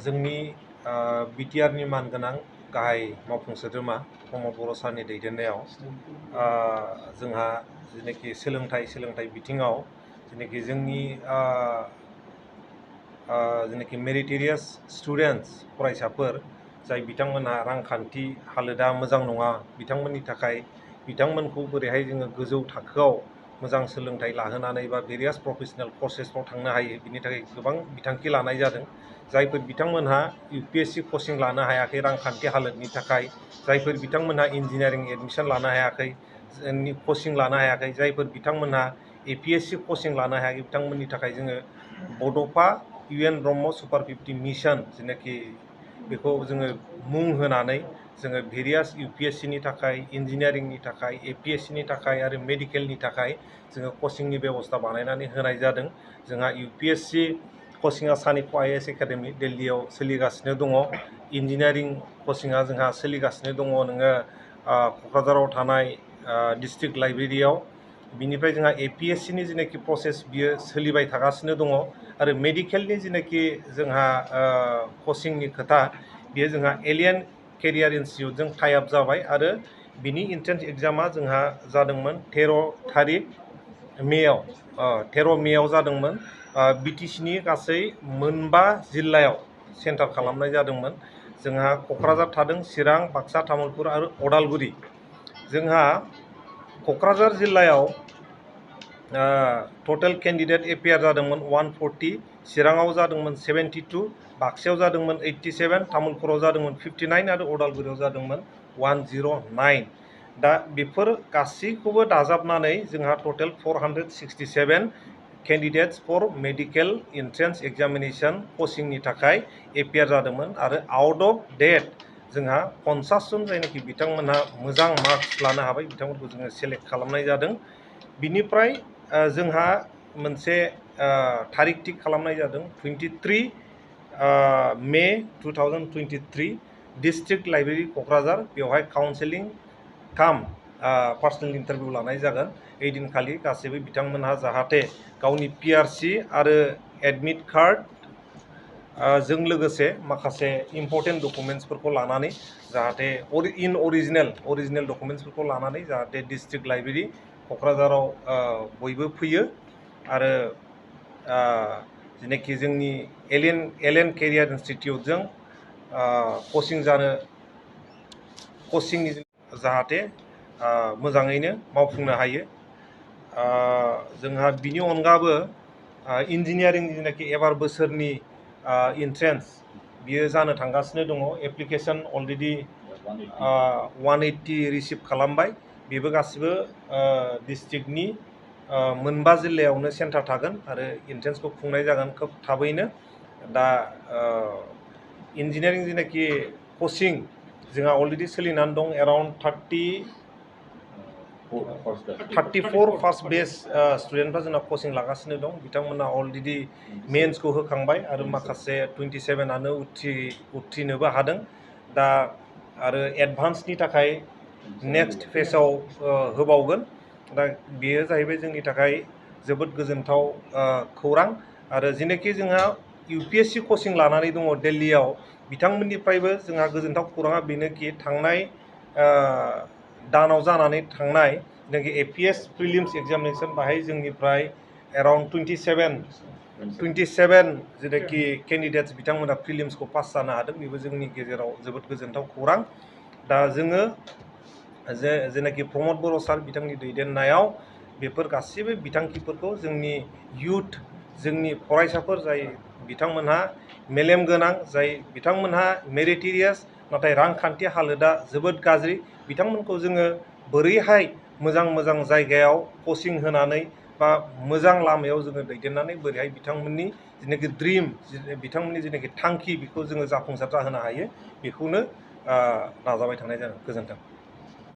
जोंनि बिटिआरनि मानगोनां गाहाय मावफुं सोद्रोमा प्रमद बर' सारनि दैदेननायाव जोंहा जेनाखि सोलोंथाइ बिथिङाव जेनाखि जोंनि जेनाखि मेरिटरियास स्टुडेन्ट्स फरायसाफोर जाय बिथांमोनहा रांखान्थि हालोदा मोजां नङा बिथांमोननि थाखाय बिथांमोनखौ बोरैहाय जोङो गोजौ थाखोआव मोजां सोलोंथाइ लाहोनानै बा भेरियास प्रफेशनेल कर्सेसफ्राव थांनो हायो बिनि थाखाय गोबां बिथांखि लानाय जादों। जायफोर बिथांमोनहा यूपीएससी कचिं लानो हायाखै रांखान्थि हालोदनि थाखाय, जायफोर बिथांमोनहा इन्जिनियारिं एडमिशन लानो हायाखै, कचिं लानो हायाखै, जायफोर बिथांमोनहा एपीएससी कचिं लानो हायाखै बिथांमोननि थाखाय जोङो बड'फा UN ब्रह्म सुपार 50 मिशन जेनाखि बेखौ जोङो मुं होनानै जोङो भेरियास यूपीएससीनि थाखाय, इन्जिनियारिंनि थाखाय, एपीएससीनि थाखाय आरो मेडिकेलनि थाखाय जोङो कचिंनि बेबस्था बानायनानै होनाय जादों। जोंहा यूपीएससी कचिंआ सानिक IAS एकाडेमी दिल्लीयाव सोलिगासिनो दङ। इन्जिनियारिं कचिंआ जोंहा सोलिगासिनो दङ नोङो क'क्राझाराव थानाय डिस्ट्रिक्ट लाइब्रेरियाव। बिनिफ्राय जोंहा एपीएससीनि जेनाखि प्रसेस बियो सोलिबाय थागासिनो दङ आरो मेडिकेलनि जेनाखि जोंहा कचिंनि खोथा बियो जोंहा एलियन केरियार इन्स्टिट्यूटजों टाइ आप जाबाय आरो बिनि एन्ट्रेन्स एग्जामा जोंहा जादोंमोन 13 मेआव जादोंमोन। बिटिसिनि गासै 9 जिल्लायाव सेन्टार खालामनाय जादोंमोन। जोंहा क'क्राझार थादों, चिरां, बाक्सा, तामुलपुर आरो अदालगुरि। जोंहा क'क्राझार जिल्लायाव टटेल केन्डिडेट एपियार जादोंमोन 140, चिराङाव जादोंमोन 72, बाक्सायाव जादोंमोन 87, तामुलपुराव जादोंमोन 59 आरो अदालगुरियाव जादोंमोन 109। दा बेफोर गासैखौबो दाजाबनानै जोंहा टटेल 467 केन्डिडेट्स फर मेडिकेल एन्ट्रेन्स एग्जामिनेशन कचिंनि थाखाय एपियार जादोंमोन आरो आउट अफ डेट जोंहा 50 जन जायनाखि बिथांमोनहा मोजां मार्क्स लानो हाबाय बिथांमोनखौ जोङो सेलेक्ट खालामनाय जादों। बिनिफ्राय जोंहा मोनसे थारिख थिग खालामनाय जादों 23 मे 2023 डिस्ट्रिक्ट लाइब्रेरि क'क्राझार। बेवहाय काउन्सेलिं काम पार्सनेल इन्टारभिउ लानाय जागोन। ओइदिनखालि गासैबो बिथांमोनहा जाहाथे गावनि पिआरसि आरो एडमिट कार्ड जों लोगोसे माखासे इम्पर्टेन्ट डकुमेन्ट्सफोरखौ लानानै जाहाथे अरिजिनेल डकुमेन्ट्सफोरखौ लानानै जाहाथे डिस्ट्रिक्ट लाइब्रेरि क'क्राझाराव बयबो फैयो आरो जेनाखि जोंनि एलियन केरियार इन्स्टिट्यूटजों कचिंनि जाहाथे मोजाङैनो मावफुंनो हायो। जोंहा बिनि अनगाबो इन्जिनियारिंनि जेनाखि एबार बोसोरनि एन्ट्रेन्स बियो जानो थांगासिनो दङ। एप्लिकेसन अलरेडि 180 रिसिभ खालामबाय। बेबो गासिबो डिस्ट्रिक्टनि 9 जिल्लायावनो सेन्टार थागोन आरो एन्ट्रेन्सखौ खुंनाय जागोन खोब थाबैनो। दा इन्जिनियारिं जेनाखि कचिं जोंहा अलरेडि सोलिनानै दं एराउन्ड 34 फार्स्ट बेच स्टुडेन्टफ्रा जोंना कचिं लागासिनो दं। बिथांमोना अलरेडि मेन्सखौ होखांबाय आरो माखासे 27आनो उथ्रिनोबो हादों। दा आरो एडभान्सनि थाखाय नेक्स्ट फेजआव होबावगोन। दा बेयो जाहैबाय जोंनि थाखाय जोबोद गोजोनथाव खौरां। आरो जेनाखि जोंहा यूपीएससी कचिं लानानै दङ दिल्लीयाव बिथांमोननिफ्रायबो जोंहा गोजोनथाव खौराङा बेनोखि थांनाय दानाव जानानै थांनाय जेनाखि एपीएस प्रिलिम्स एग्जामिनेशन बाहाय जोंनिफ्राय एराउन्ड 27 जेनाखि केन्डिडेट्स बिथांमोना प्रिलिम्सखौ पास जानो हादों। बेबो जोंनि गेजेराव जोबोद गोजोनथाव खौरां। दा जोङो जेनाखि प्रमद बर' सार बिथांनि दैदेननायाव बेफोर गासैबो बिथांखिफोरखौ जोंनि इयुथ जोंनि फरायसाफोर जाय बिथांमोनहा मेलेम गोनां, जाय बिथांमोनहा मेरिटरियास नाथाय रांखान्थि हालोदा जोबोद गाज्रि, बिथांमोनखौ जोङो बोरैहाय मोजां जायगायाव कचिं होनानै बा मोजां लामायाव जोङो दैदेननानै बोरैहाय बिथांमोननि जेनाखि ड्रिम बिथांमोननि जेनाखि थांखि बेखौ जोङो जाफुंसार जाहोनो हायो बेखौनो नाजाबाय थानाय जागोन। गोजोन्थों।